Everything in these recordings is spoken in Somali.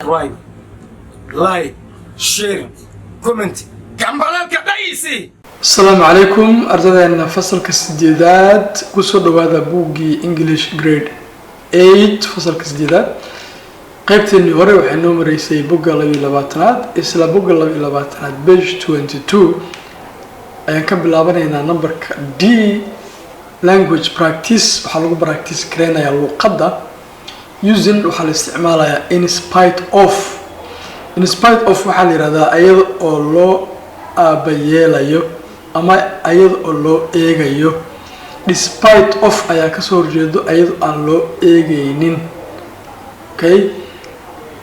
Subscribe, like, share, comment, gambaleelka dhaysi. Asalaamu calaykum ardaydeena fasalka sideedaad, kusoo dhawaada buuggii English Grade 8, fasalka sideedaad. Qeybteenii hore waxay noo mareysay bogga 22aad. Isla bogga 22aad, page 22, ayaan ka bilaabanaynaa. Numberka D, language practice. Waxaa lagu practice gareynayaa luuqadda. Using, waxaa la isticmaalayaa in spite of. In spite of waxaa la yihahdaa iyada oo loo aabayeelayo ama iyada oo loo eegayo. Despite of ayaa kasoo horjeedo, iyadoo aan loo eegeynin. Okay,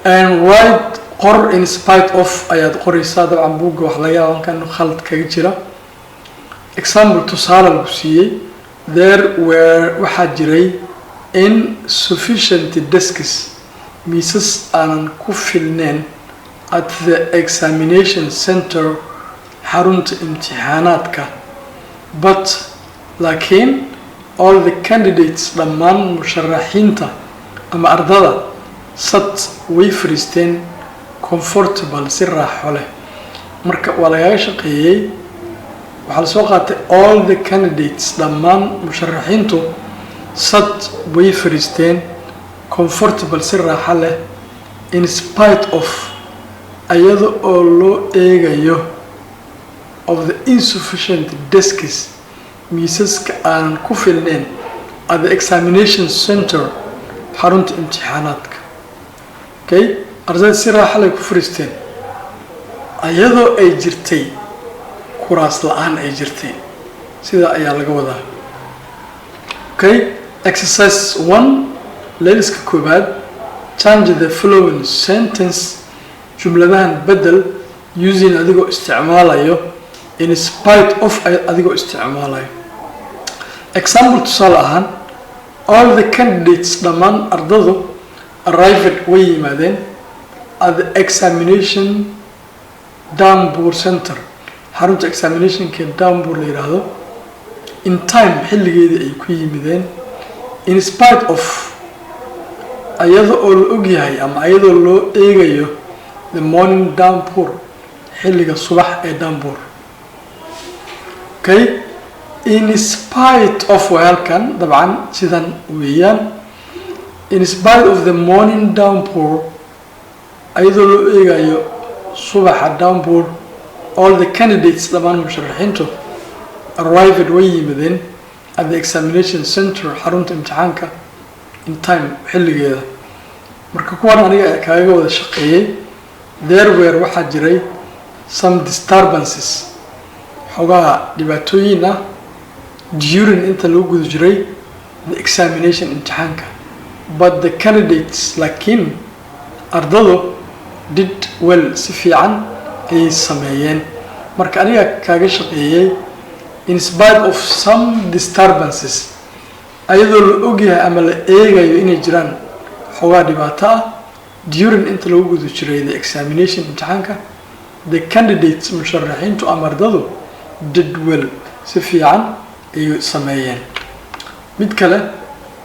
and write, qor. In spite of ayaad qoreysaa. Dabcan buugga wax laga yaaba halkan inuu khalad kaga jira. Example, tusaale lagu siiyey: there were, waxaa jiray, insufficient desks, miisas aanan ku filneen, at the examination center, xarunta imtixaanaadka, but, laakiin, all the candidates, dhammaan musharaxiinta ama ardada, sat, way fariisteen, comfortable, si raaxo leh. Marka waa lagaga shaqeeyey. Waxaa lasoo qaatay all the candidates, dhammaan musharaxiintu, sat, way fariisteen, comfortable, si raaxo leh, in spite of, iyada oo loo eegayo, of the insufficient desks, miisaska aanan ku filneyn, at the examination center, xarunta imtixaanaadka. Okay, ardayda si raaxa lay ku fariisteen iyadoo ay jirtay kuraas la-aan ay jirtay. Sidaa ayaa laga wadaa. Okay, exercise one, layliska koobaad. Change the following sentence, jumladahan bedel, using, adigoo isticmaalayo, in spite of, adigoo isticmaalayo. Example, tusaale ahaan: all the candidates, dhammaan ardadu, arrived, way yimaadeen, at the examination downpour center, xarunta examinationka downpour la yidhaahdo, in time, xilligeedii ay ku yimideen, in spite of, iyada oo la ogyahay ama iyadoo loo eegayo, the morning downpour, xilliga subax ee downpour. Okay, in spite of waa halkan, dabcan sidan weeyaan. In spite of the morning downpour, iyadoo loo eegayo subaxa downpour, all the candidates, dhammaan musharaxiintu, arrived, way yimaadeen, at the examination center, xarunta imtixaanka, in time, xilligeeda. Marka kuwan aniga kaaga wada shaqeeyey. There were, waxaa jiray, some disturbances, xoogaa dhibaatooyin ah, during, inta lagu guda jiray, the examination, imtixaanka, but the candidates, laakiin ardadu, did well, si fiican ayay sameeyeen. Marka aniga kaaga shaqeeyey. In spite of some disturbances, ayadoo la ogyahay ama la eegayo inay jiraan xoogaa dhibaato ah, during, inta lagu guda jiray, the examination, imtixaanka, the candidates, musharaxiintu ama ardadu, did well, si fiican ayay sameeyeen. Mid kale: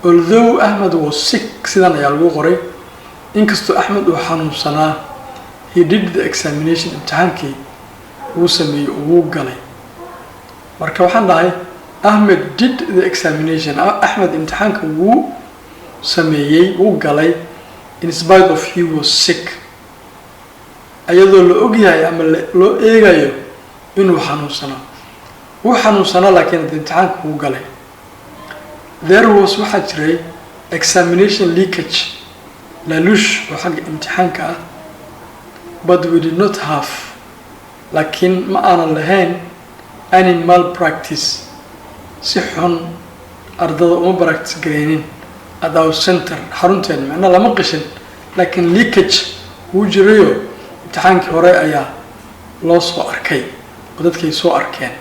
although Ahmed was sick, sidan ayaa lagu qoray, inkastoo Axmed uu xanuunsanaa, he did the examination, imtixaankii wuu sameeyey, wuu galay. Marka waxaan dhahay Ahmed did the examination, Axmed imtixaanka wuu sameeyey, wuu galay, in spite of he was sick, iyadoo la ogyahay ama loo eegayo inuu xanuunsanaa. Wuu xanuunsanaa, laakiin hadda imtixaanka wuu galay. There was, waxaa jiray, examination leakage, laaluush oo xagga imtixaanka ah, but we did not have, laakiin ma aanan lahayn, any malpractice, si xun ardada uma practice gareynin, at our center, xarunteen. Macnaa lama qishin, laakiin leakage wuu jirayo, imtixaankii hore ayaa loo soo arkay oo dadkay soo arkeen.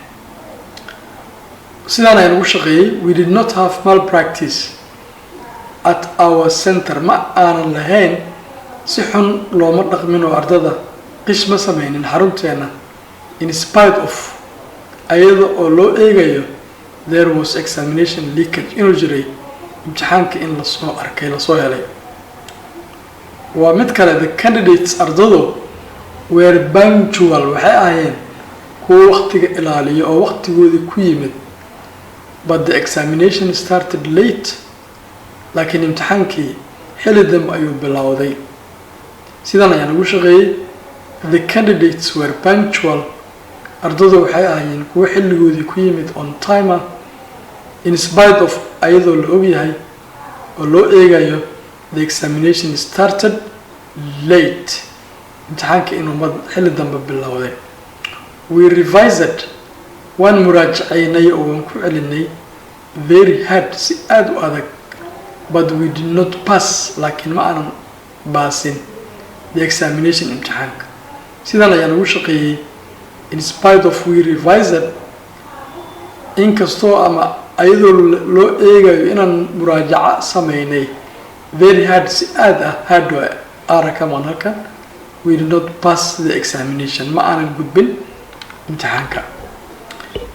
Sidaan ayaan ugu shaqeeyey. We did not have malpractice at our center, ma aanan lahayn, si xun looma dhaqmin oo ardada qish ma sameynin xarunteena, in spite of, ayada oo loo eegayo, there was examination leakage, inuu jiray imtixaanka in lasoo arkay, lasoo helay. Waa mid kale. The candidates, ardadu, were punctual, waxay ahaayeen kuwo waqtiga ilaaliyo oo waqtigoodii ku yimid. But the examination started late, laakiin imtixaankii xilli dambe ayuu bilowday. Sidan ayaan ugu shaqeeyey: the candidates were punctual, ardadu waxay ahaayeen kuwo xilligoodii ku yimid, on time ah. In spite of, ayadoo la ogyahay oo loo eegayo, the examination started late, imtixaanka inuu xilli dambe bilowday. We revised, waan muraajacaynay oo waan ku celinay, very hard, si aada u adag. But we did not pass, laakiin ma aanan baasin, the examination, imtixaanka. Sidan ayaan ugu shaqeeyey: in spite of we revised, inkastoo ama ayadoo loo eegayo inaan muraajaco sameynay, very hard, si aada ah, hard ara kaman halkan, we did not pass the examination, ma aanan gudbin imtixaanka.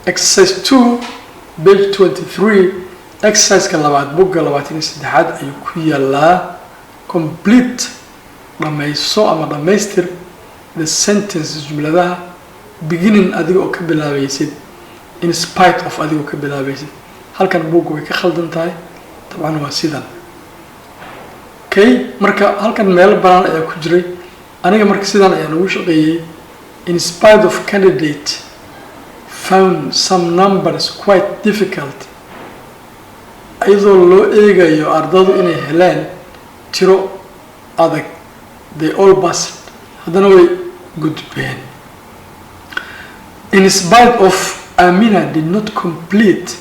Exercise 2, page 23. Exerciseka labaad bogga 23aad ayuu ku yaalaa. Complete, dhammayso ama dhammaystir, the sentences, jumladaha, beginning, adiga oo ka bilaabaysid, in spite of, adigoo ka bilaabaysid. Halkan buugga way ka khaldan tahay dabcan, waa sidan. Okay, marka halkan meelo banaan ayaa ku jiray. Aniga marka sidan ayaan ugu shaqeeyey: in spite of candidate found some numbers quite difficult, iyadoo loo eegayo ardadu inay heleen tiro adag, they all passed, haddana way gudbeen. In spite of Amina did not complete,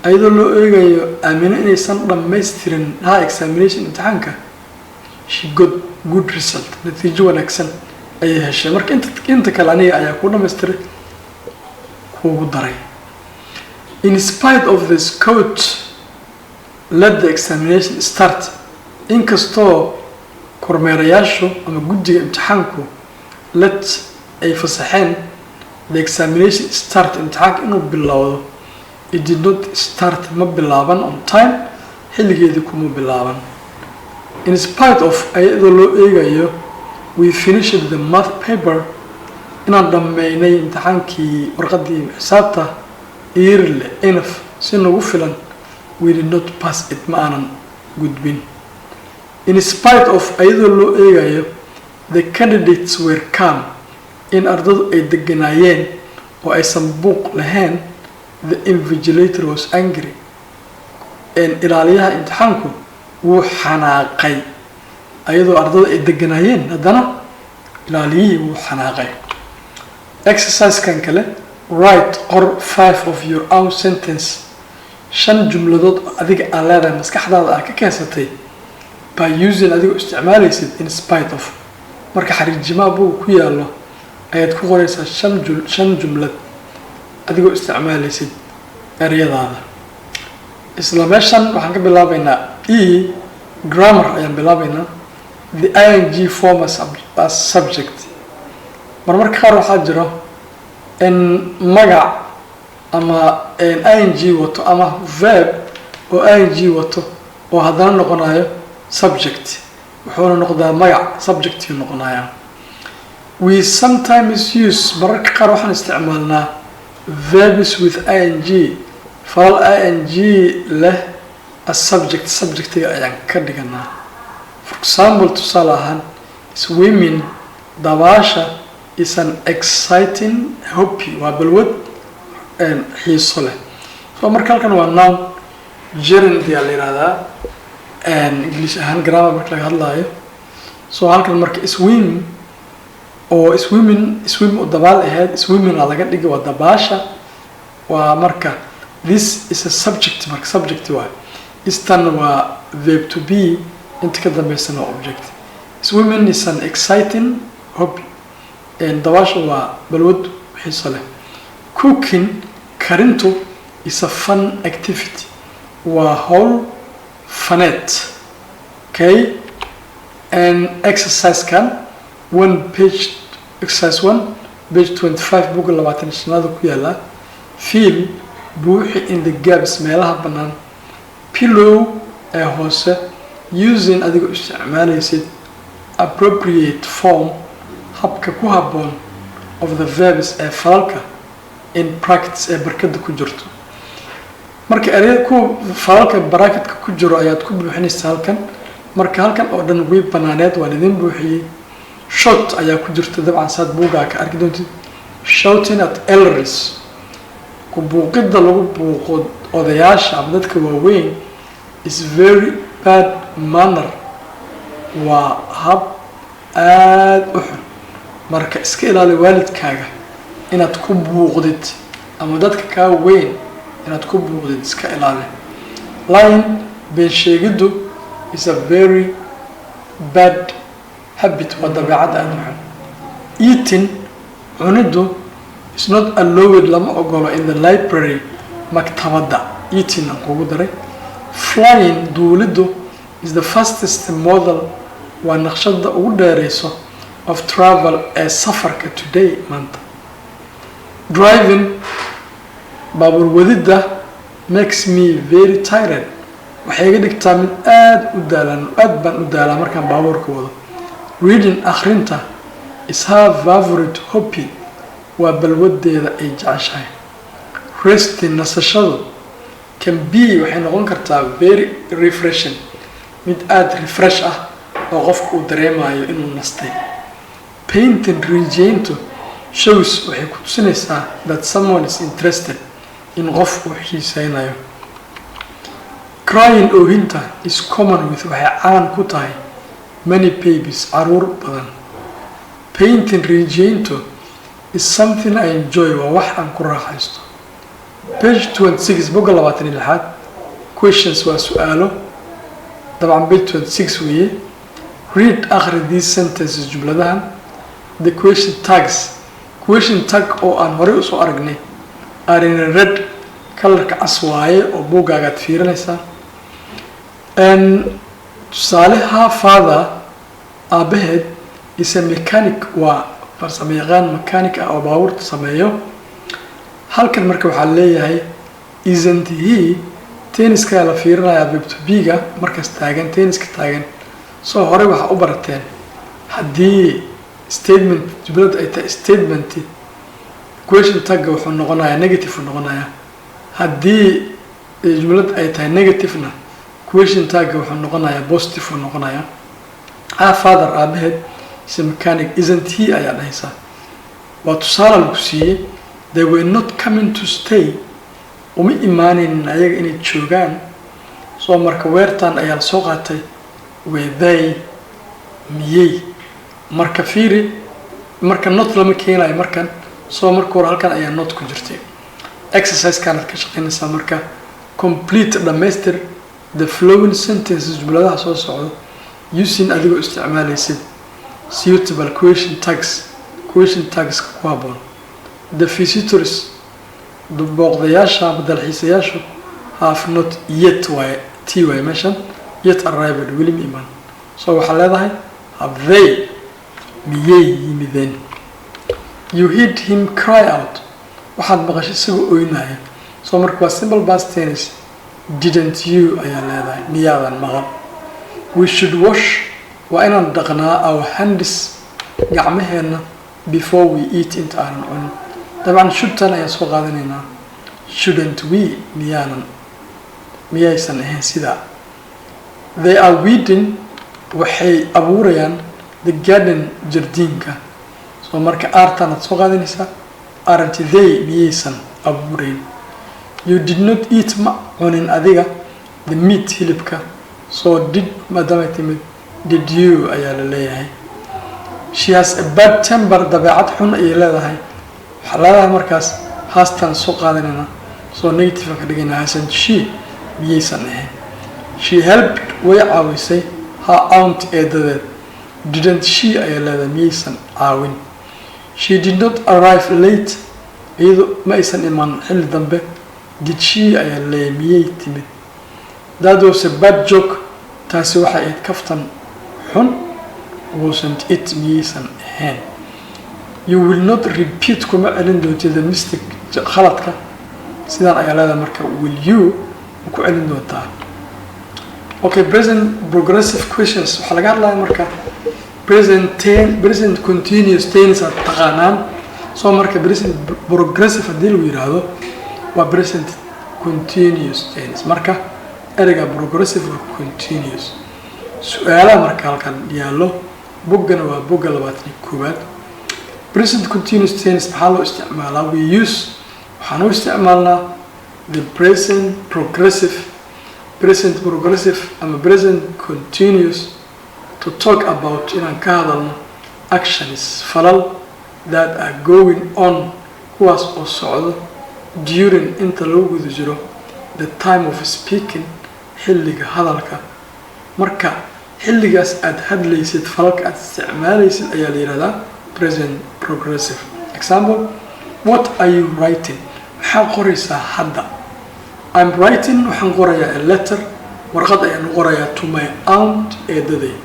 iyadoo loo eegayo Amina inaysan dhammaystirin her examination, imtixaanka, she got good result, natiijo wanaagsan ayay heshay. Marka inta kale aniga ayaa ku dhamaystiray, kuugu daray. In spite of the scout let the examination start, inkastoo kormeerayaashu ama guddiga imtixaanku let ay fasaxeen, the examination start, imtixaanka inuu bilowdo, it did not start, ma bilaaban, on time, xilligeedii kuma bilaaban. In spite of, iyadoo loo eegayo, we finished the math paper, inaan dhammeynay imtixaankii warqaddii xisaabta, early enough, si nagu filan, we did not pass it, ma aanan gudbin. In spite of, iyadoo loo eegayo, the candidates were calm, in ardadu ay deganaayeen oo aysan buuq lahayn, the invigilator was angry, ilaaliyaha imtixaanku wuu xanaaqay. Ayadoo ardada ay deganaayeen, haddana ilaaliyihii wuu xanaaqay. Exercisekan kale: write, qor, five of your own sentence, shan jumladood adiga aan leedahay, maskaxdaada aad ka keensatay, by using, adigoo isticmaalaysid, in spite of. Marka xariijimaha buuga ku yaallo ayaad ku qoraysaa shan jumlad adigoo isticmaalaysid ereyadaada. Isla meeshan waxaan ka bilaabaynaa, e grammar ayaan bilaabaynaa. The ing form as subject. Marmarka qaar waxaa jiro in magac ama ing wato ama verb oo ing wato oo haddana noqonayo subject, wuxuuna noqdaa magac, subjectiu noqonaya. We sometimes use, mararka qaar waxaan isticmaalnaa, verbs with ing, falal ing leh, as subject, subjectiga ayaan ka dhiganaa. For example, tusaale ahaan, swimming, dabaasha, is an exciting hobby, waa balwad xiiso leh. So marka halkan waa noun, gerund ayaa la yihahdaa English ahaan grammar marka laga hadlaayo. So halkan marka swim oo swimming, swim oo dabaal ahayd, swimming aa laga dhigay, waa dabaasha. Waa marka this is a subject, marka subject waay. Istan waa verb to be, inta ka dambeysana waa object. Swimming is an exciting hobby, dabaasha waa balwad xiiso leh. Cooking, karintu, is a fun activity, waa howl faneed. Okay, and exercisekan one, page, exercise 1, page 25, buugga 25aad ku yaala. Fill, buuxi, in the gaps, meelaha bannaan, below, ee hoose, using, adigoo isticmaalaysid. Appropriate form, habka ku habboon, of the verbs, ee falalka, in brackets, ee barkada ku jirto. Marka ereyada kuwa falalka bracketka ku jiro ayaad ku buuxinaysaa halkan. Marka halkan oo dhan way banaaneed, waan idin buuxiyey. Shout ayaa ku jirta dabcan, saad buugaa ka arki doontid. Shouting at elders, ku buuqidda lagu buuqo odayaasha ama dadka waaweyn, is very bad manner, waa hab aada u xun. Marka iska ilaali waalidkaaga inaad ku buuqdid ama dadka kaa weyn inaad ku buuqdid, iska ilaali. Lying, been sheegiddu, is a very bad habit, waa dabeecad aada u xun. Eating, cuniddu, is not allowed, lama ogolo, in the library, maktabadda. Eating aan kugu daray. Flying, duuliddu, is the fastest model, waa naqshada ugu dheereyso, of travel, ee safarka, today, maanta. Driving, baabuur wadidda, makes me very tired, waxay iga dhigtaa mid aada u daalan, aad baan u daalaa markaan baabuurka wado. Reading, akhrinta, is her favorite hobby, waa balwadeeda ay jeceshahay. Resting, nasashadu, can be, waxay noqon kartaa, very refreshing, mid aada refresh ah oo qofka uu dareemayo inuu nastay. Painting, rinjeyntu, shows, waxay ku tusinaysaa, that someone is interested, in qof uu xiiseynayo. Crying, oohinta, is common with, waxay caan ku tahay, many babies, caruur badan. Painting, rinjeyntu, is something I enjoy, waa wax aan ku raaxaysto. Page 26, bogga 26aad. Questions waa su-aalo dabcan. Page 26 weeye. Read, akhri, these sentences, jumladahan. The question tags, question tag oo aan horey usoo aragnay, are in red, colorka cas waaye oo buuggaagaad fiirinaysaa. Tusaale, her father, aabaheed, is a mechanic, waa farsamo yaqaan mechanic ah oo baabuurta sameeyo. Halkan marka waxaa leeyahay isn't he. Tenseka la fiirinayaa, verb to be-ga markaas taagan, tenseka taagan. Soo horey waxaa u barateen haddii statement, jumladu ay tahay statement, question tagga wuxuu noqonayaa negative uu noqonayaa. Haddii jumlad ay tahay negative-na, question tagga wuxuu noqonayaa positive uu noqonayaa. Her father, aabaheed, is a mechanic, isn't he ayaa dhahaysaa. Waa tusaale lagu siiyey. They were not coming to stay, uma imaanaynin ayaga inay joogaan. Soo marka were-tan ayaa lasoo qaatay. Were they, miyey? Marka fiiri, marka not lama keenayo markan. Soo marka hore halkan ayaa not ku jirtay. Exercise-kaanaad ka shaqeynaysaa marka. Complete, dhamaystir, the following sentences, jumladaha soo socdo, using, adigoo isticmaalaysid, suitable question tags, question tags ku habboon. The visitors, booqdayaasha ama dalxiisayaashu, have not yet waaye, t waaye meeshan, yet arrived, weli ma iman. So waxaa leedahay have they, miyay yimideen? You heard him cry out, waxaad maqashay isagoo oynaya. So marka waa simple past tense. Didn't you ayaa leedahay, miyaadan maqal? We should wash, waa inaan dhaqnaa, our hands, gacmaheenna, before we eat, inta aanan cunin. Dabcan shouldtan ayaan soo qaadanaynaa. Shouldn't we, miyaanan, miyaysan ahayn sidaa? They are weeding, waxay abuurayaan, the garden, jardiinka. So marka are-tan aad soo qaadanaysaa. Aren't they, miyaysan abuurayn? You did not eat, ma cunin adiga, the meat, hilibka. So did maadaamay timid, did you ayaa la leeyahay. She has a bad temper, dabeecad xun ayay leedahay. Waxaa leedahay markaas has-tan soo qaadanayna, soo negative aan ka dhigayna. Hasn't she, miyaysan ahayn? She helped, way caawisay, her aunt, eedadeed. Didn't she ayaa leedahay, miyaysan caawin? She did not arrive late, iyadu ma aysan iman xilli dambe. Did she ayaa leeyahay, miyay timid? That was a bad joke, taasi waxay ahayd kaftan xun. Wasn't it, miyaysan ahayn? You will not repeat, kuma celin doontid, the mistake, khaladka. Sidaan ayaa leedahay marka, will you, ma ku celin doontaa? Okay, present progressive questions waxaa laga hadlaya marka. Present ten, present continuous tense aad taqaanaan. So marka present progressive haddii lagu yiraahdo, waa present continuous tense. Marka ereyga progressive waa continuous. Su-aalaha marka halkan yaallo boggana waa bogga 21aad. Present continuous tense maxaa loo isticmaalaa? We use, waxaan u isticmaalnaa, the present progressive, present progressive ama present continuous to talk about, inaan ka hadalno, actions, falal, that are going on, kuwaas oo socdo, during, inta lagu guda jiro, the time of speaking, xilliga hadalka. Marka xilligaas aad hadlaysid, falalka aad isticmaalaysid ayaa la yihahdaa present progressive. Example: what are you writing? Maxaa qoraysaa hadda? I'm writing, waxaan qorayaa, a letter, warqad ayaan u qorayaa, to my aunt, eedaday.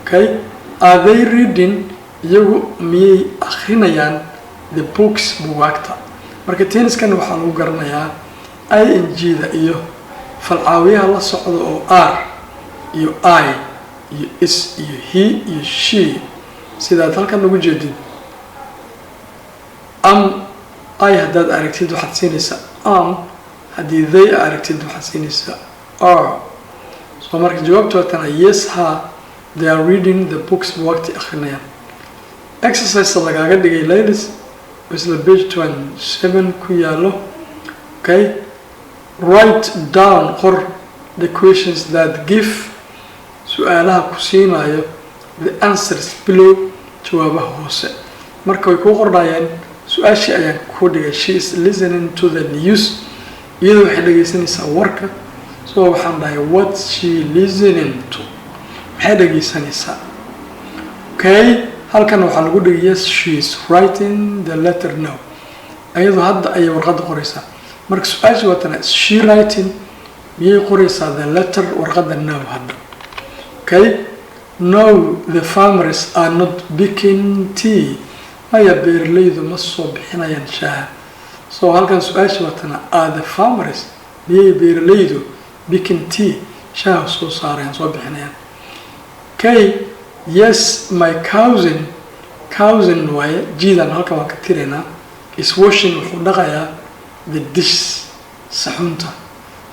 Okay. Are they reading, iyagu miyay akrinayaan, the books, bugaagta? Marka tense-kan waxaa lagu garanayaa ing da iyo falcaawiyaha la socda oo are iyo I iyo is iyo he iyo she. Sidaad halkan ugu jeedid, am, I haddaad aragtid waxaad siinaysaa am, haddii they aragtid waxaad siinaysaa are. So marka jawaabta waa tana: yes, ha, they are reading the books, bugaagtay akrinayaan. Exercise lagaaga dhigay laylis isla page 27 ku yaalo. Okay, write down, qor, the questions that give, su-aalaha ku siinayo, the answers below, jawaabaha hoose. Marka way kuu qornayeen. Su-aashii ayaan kuu dhigay: she is listening to the news, iyadoo waxay dhegeysanaysaa warka. So waxaan dhahay: what she listening to? Maxay dhegeysanaysaa? Okay, halkan waxaa lagu dhigay: yes, she is writing the letter now, iyadoo hadda ayay warqadda qoraysaa. Marka su-aashii waa tana: is she writing, miyay qoraysaa, the letter, warqadda, now, hadda? Okay. No, the farmers are not picking tea, maya, beeralaydu ma soo bixinayaan shaaha. So halkan su-aasha waa tana: are the farmers, miyay beeralaydu, picking tea, shaaha soo saarayaan, soo bixinayaan? Okay. Yes, my cousin, cousin waaye, jidan halkan waan ka tiraynaa, is washing, wuxuu dhaqayaa, the dish, saxunta.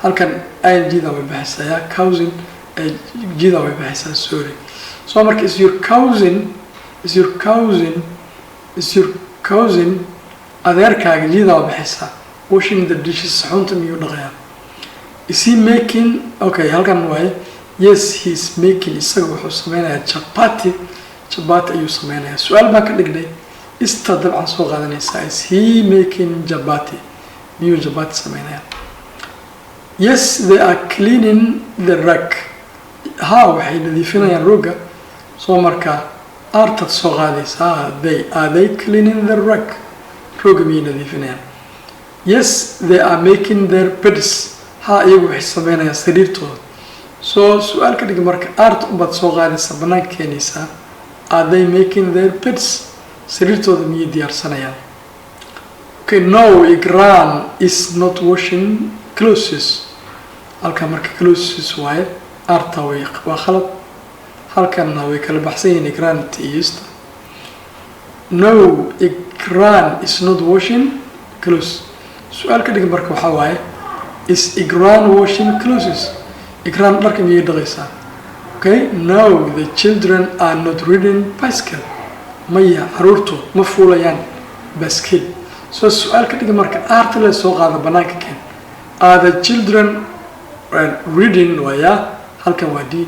Halkan ing-dan way baxaysaa, cousin jidan way baxaysaa, sorry. So marka is your cousin, is your cousin, is your cousin, adeerkaaga, jidan waa baxaysaa, washing the dishes, saxunta miyuu dhaqayaa? Is he making? Okay, halkan waaye: yes, he is making, isaga wuxuu sameynayaa, chapati, chapati ayuu sameynayaa. Su-aal baan ka dhignay, ista dabcan soo qaadanaysaa: is he making chapati? Miyuu chapati sameynayaa? Yes, they are cleaning the rug, ha, waxay nadiifinayaan rugga. So marka are-taad soo qaadaysaa: they are, they cleaning the rug? Rugga miyay nadiifinayaan? Yes, they are making their beds, ha, iyagu waxay sameynayaan sariirtooda. So su-aal ka dhig. Marka are-ta unbaad soo qaadaysaa, banaanka keenaysaa: are they making their beds? Sariirtooda miyay diyaarsanayaan? Okay. No, Igran is not washing clothes. Halka marka clothes waaye, are-ta way waa khalad. Halkanna way kala baxsan yihiin Igranta iyo is-ta. No, Igran is not washing clothes. Su-aal ka dhig. Marka waxaa waaye: is Igran washing clothes? Igran dharka miyay dhaqaysaa? Okay. No, the children are not riding bicycle, maya, caruurtu ma fuulayaan baskiil. So su-aal ka dhig. Marka are-ta le soo qaada, banaanka keen: are the children riding, waaya halkan waa d,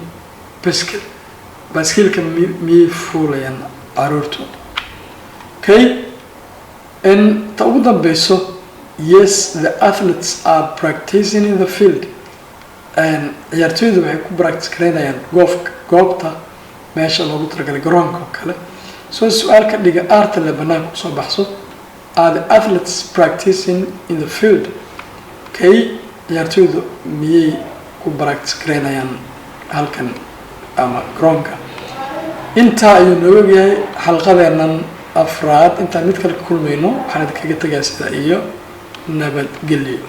bicycle, baskiilka miyay fuulayaan caruurtu? Okay, n ta ugu dambeyso: yes, the athletes are practicing in the field, ciyaartooydu waxay ku practice gareynayaan goofka, goobta meesha loogu talagalay, garoonka oo kale. So su-aal ka dhiga, are-ta le banaanka usoo baxso: are the athletes practicing in the field? Okay, ciyaartooydu miyay ku practice gareynayaan halkan ama garoonka? Intaa ayuu nooga ogyahay xalqadeennan afraad. Intaan mid kale ka kulmayno, waxaan idinkaga tegaa sida iyo nabadgelyo.